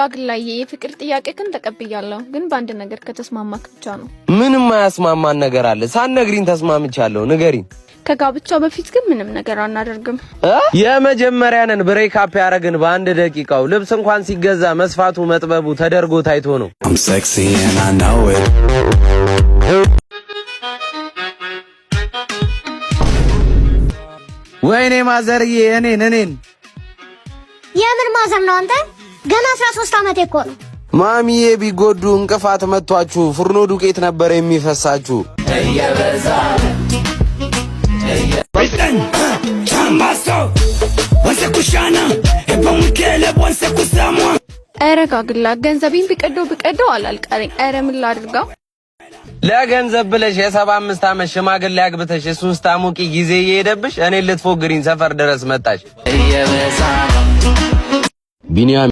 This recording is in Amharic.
ጋግላዬ፣ የፍቅር ጥያቄ ግን ተቀብያለሁ፣ ግን በአንድ ነገር ከተስማማክ ብቻ ነው። ምንም አያስማማን ነገር አለ? ሳትነግሪኝ ተስማምቻለሁ። ንገሪኝ። ከጋብቻ በፊት ግን ምንም ነገር አናደርግም። የመጀመሪያ ነን break up ያደረግን በአንድ ደቂቃው። ልብስ እንኳን ሲገዛ መስፋቱ መጥበቡ ተደርጎ ታይቶ ነው። I'm sexy and I know it. ወይኔ ማዘርዬ፣ እኔን እኔን። የምን ማዘር ነው አንተ? ገና 13 ዓመቴ እኮ ነው። ማሚዬ ቢጎዱ እንቅፋት መቷችሁ ፍርኖ ዱቄት ነበር የሚፈሳችሁ። ኧረ ጋግላ፣ ገንዘቤን ብቀደው ብቀደው አላልቀረኝ። ኧረ ምን ላድርገው? ለገንዘብ ብለሽ የ75 ዓመት ሽማግሌ አግብተሽ እሱን ስታሞቂ ጊዜ እየሄደብሽ እኔን ልትፎግሪኝ ሰፈር ድረስ መጣሽ። ቢኒያም።